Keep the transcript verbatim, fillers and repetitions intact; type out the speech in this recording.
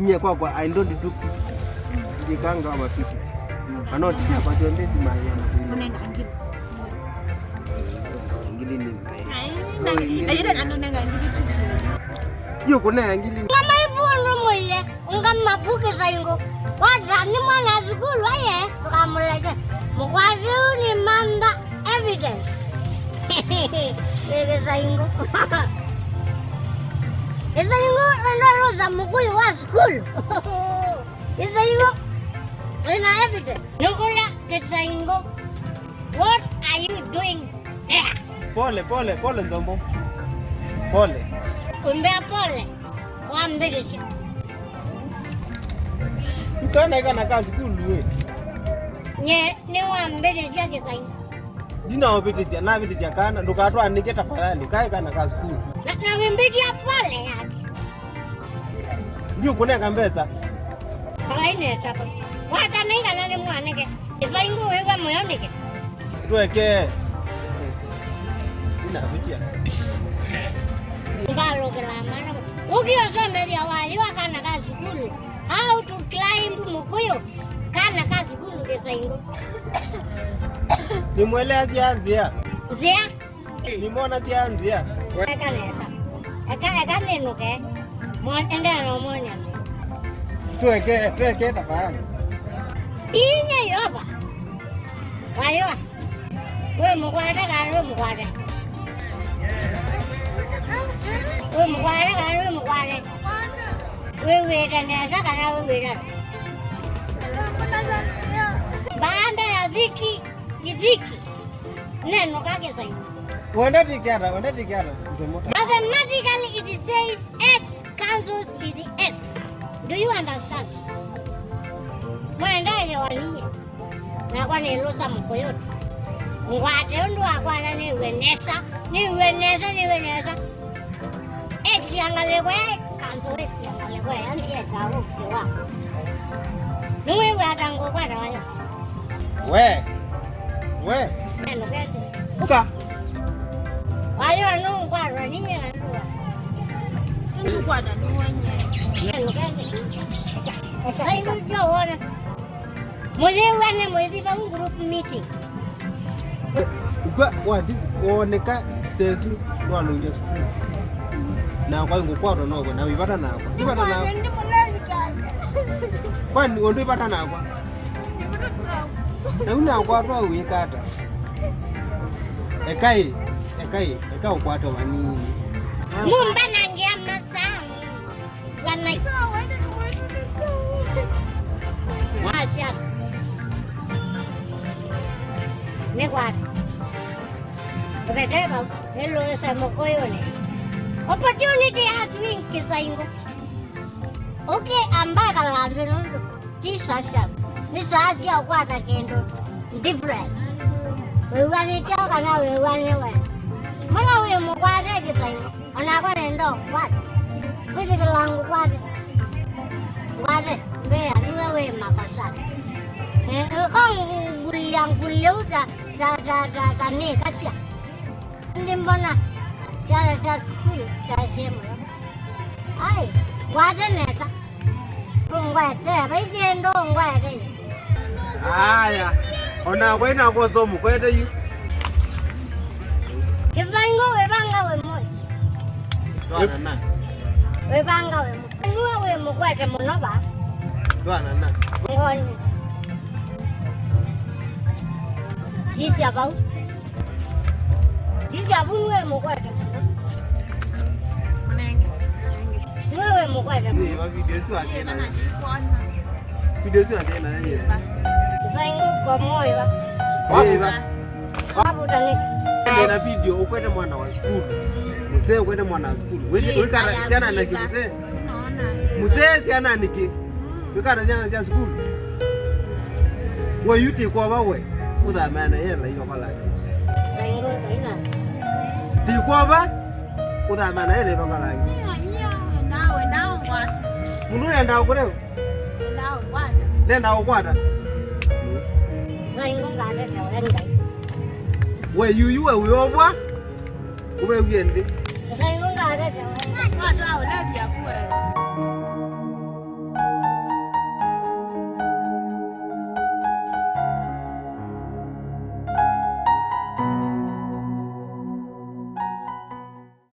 Ye kwakwa, I don't do fifty. Ndikanga wa fifty. Anoti syakwa syonthe simaĩana kwina. Ũnenga ngili. Ngili nĩ maĩ. Ai, na, ai, na, na, na, na, ngili. Yu kũnenga ngili. Ngamaivũndũ mũie, ngamavu Kĩsaingũ. Wata nĩ mwana wa sukulu aye, tũkamũleke. Mũkwate ũũ nĩ mantha evidence. Nĩ Kĩsaingũ. Kĩsaingũ ndorusa mũkũyũ wa sukulu. Kĩsaingũ, ĩna evidence. Nũkũlya Kĩsaingũ, what are you doing there? Pole, pole, pole, Nzombo. Pole. Ũmbea pole, wambĩlĩsya. Kana kana ka sukulu we. Nye, nĩwambĩlĩsya Kĩsaingũ. Ndinaũvĩtĩsya, navĩtĩsya kana, ndũkatwanĩke tafadhali, kaĩ kana ka sukulu. Na, na wĩmbĩtia pole yake. Ndiũkũnenga mbesa. Palainetapa. Watanĩi kana nĩ mwanake. Kĩsaingũ wĩw'a mũyo nĩkĩ? Tweke. Ndinavĩtya. Ngalũkĩla mara. Ũkĩosomethya wayũ akana ka sukulu. How to climb mũkũyũ. Kana ka sukulu Kĩsaingũ. Nĩmweleasya nzĩa. Nzĩa. Nĩmwonasya nzĩa. Eka nesa. Eka, eka nĩnũke. Mo-, endeea na ũmony'a. Tweke, tweke tafadhali. Inya Yeova. Wayũa. Wĩ mũkwate kana wĩ mũkwate? Wĩ mũkwate kana wĩ mũkwate? Wĩw'ĩte nesa kana wĩw'ĩte? Baada ya dhiki ni dhiki, nenũka Kĩsaingũ. Wenda tikiata, wenda tikiata, Nzombo. Mathematically, it says x cancels with x. Do you understand? Mwenda elewa niye. Nakwa nĩlũsa mũkũyũnĩ. Ngwate ũndũ wakwata nĩw'e nesa, nĩw'e nesa, nĩw'e nesa. X ya ngalĩko ya kanzũ, X ya ngalĩko ya nzieta ũkĩ wakwa. Nĩwĩw'a ata ngũkwata wayo? We. We. Nenũkete. Ũka. Wayo nũkwatwa ninyie na ndũa. Nũkwata nũwenye. Nenũkete. Saibu jo wona. Mũyĩw'ane mũithi vau group meeting. Ũkw'a wa this wooneka sesu ndwalũngya sukulu. Nakwa ngũkwatwa nokwa, na wĩvata nakwa. Wĩvata nakwa. Kwani ũndũ wĩvata nakwa? Na yu nakwatwa wĩka ata? Ekai, ekai, eka ũkwate vanini. Mumbanangĩa masaa. Wanai. Wasya. Nĩ kwata. Ũvete vau. Ĩlũĩsa mũkũyũnĩ. Opportunity has wings, Kĩsaingũ. Okay, amba ĩkala nthĩ nũndũ. Ti saa syaku. Nĩ saa sya ũkwata kĩndũ different. Wĩw'anĩte kana wĩw'ane we. Mana wĩ mũkwate Kĩsaingũ. Onakwa nenda ũkwate. Kwĩsĩkĩla ngũkwate. Ngwate, mbea, nĩwe wĩ makosa. Eh, ko ngũlia ngũlia ũta, ta, ta, ta, ta, nĩ kasya. Ndi mbona syana sya sukulu syasie mũno. Ai, ngwate nesa. Ũngwete, vai kĩndũ ũngwete. Aya, onakwa inakwosa ũmũkwete yu. Kĩsaingũ wĩvanga wĩ mũĩ. Twanana. Wĩvanga wĩ mũĩ. Nĩwe wĩ mũkwete mũno va. Twanana. Ngoni. Sisya vau. Sisya vu nĩwe mũkwete mũno. Mũnenge. Nĩwe wĩ mũkwete mũno. Nĩ va video ĩsu atena. Video ĩsu atena yĩva. Saingu kwa moyo va. Yĩva. Wavuta nĩ. Nĩ na video ũkwete mwana wa sukulu. Mzee ũkwete mwana wa sukulu. Wĩkata syana na kĩ mzee? Mzee syana nĩkĩ? Wĩkata syana sya sukulu. We yu tikwova we. Ũthamana yela iva kwa langi. Saingo, saina. Tikwova. Ũthamana yela iva kwa langi. Iyo, iyo, nawe, nawe ngwata. Mũndũ nenda ũkũleo. Nawe ngwata. Nenda ũkwata. Saingo ngaleta we Ngai. We yuyu we wĩovwa. Ũvew'e nthĩ. Saingo ngaleta we. Ngwata ũlevya kuwe.